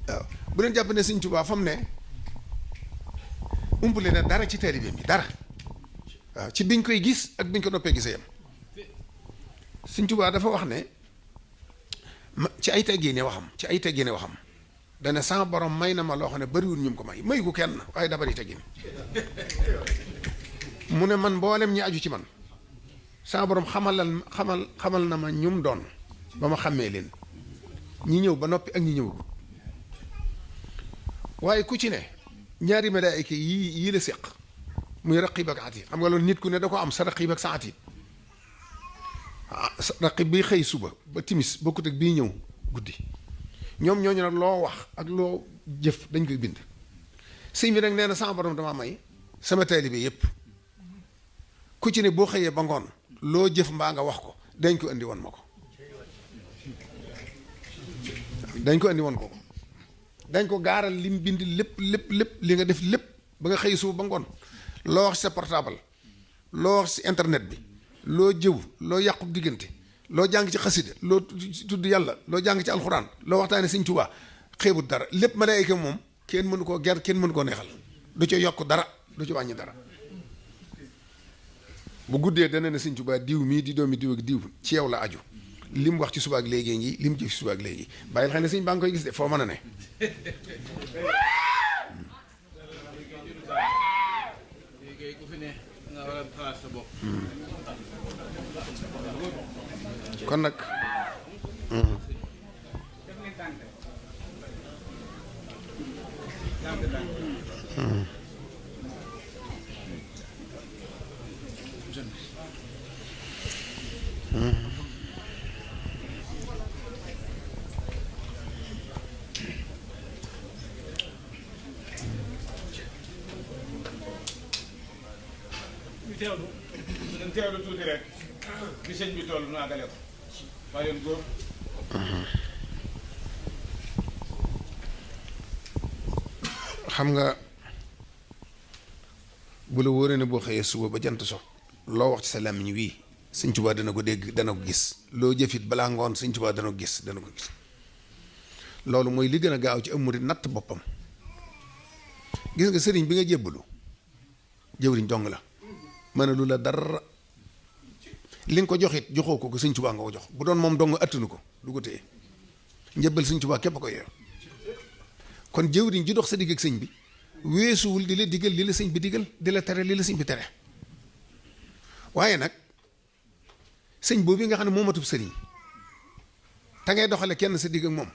waaw bu leen jàpp ne Sëñ Tuubaa fa mu ne umpale na dara ci taalibeem bi dara waaw ci biñ koy gis ak biñ ko noppee gisee yam Sëñ Tuubaa dafa wax ne ci ay teggiine waxam dana sama borom may na ma loo xam ne bariwul ñu ko may gu kenn waaye dafa di teggin mu ne man mboolem ñi aju ci man sama borom xamal na ma ñum doon ba ma xàmmee leen ñi ñëw ba noppi ak ñi ñëwul waaye ku ci ne ñaari malaayika yii la séq muy raqib ak atiid xam nga loolu nit ku ne da ko am sa raqib ak sa atiid raqib bi xëy suba ba timis bokkut ak bii ñëw guddi ñoom ñooñu nag loo wax ak loo jëf dañ koy bind sëñ bi nag nee na sama borom dama may sama taalibe yépp ku ci ne boo xëyee ba ngoon loo jëf mbaa nga wax ko dañ ko indi woon ma ko dañ ko indi woon ko dañ ko gaaral lim bind lépp li nga def lépp ba nga xëy suba ba ngoon loo wax ci sa portable loo wax ci internet bi loo jëw loo yàqu diggante loo jàng ci xasida loo tudd yàlla loo jàng ci alxuraan loo waxtaane Sëñ Tuubaa xeebut dara lépp malaayika moom kenn mënu koo ger kenn mënu koo neexal du ci yokk dara du ci wàññi dara bu guddee dana ne Sëñ Tuubaa diw mii di doomi diw ak diw ci yow la aju li mu wax ci suba ak léegi ngi li mu jëf ci suba ak léegi bàyyil xel ne sëñ baa ngi koy gis de foo mën a ne kon nag teewlu tuuti rek bi sëñ bi toll nu àggale ko waaye yoon góor xam nga bu la wóoree ne boo xëyee suba ba jant so loo wax ci sa làmmiñ wii Sëñ Tuubaa dana ko dégg dana ko gis loo jëfit balaa ngoon Sëñ Tuubaa dana ko gis loolu mooy li gën a gaaw ci am murit natt boppam gis nga sëriñ bi nga jébbalu jëwriñ dong la mën a lu la dara li nga ko joxit joxoo ko Sëñ Tuubaa nga ko jox bu doon moom dong attanu ko du ko téye njëbbal Sëñ Tuubaa képp ko yeew kon jëwriñ ji dox sa digg ak sëñ bi weesuwul di la digal li la sëñ bi digal di la tere li la sëñ bi tere waaye nag sëñ boobu nga xam ne moo matub sëriñ te ngay doxale kenn sa digg ak moom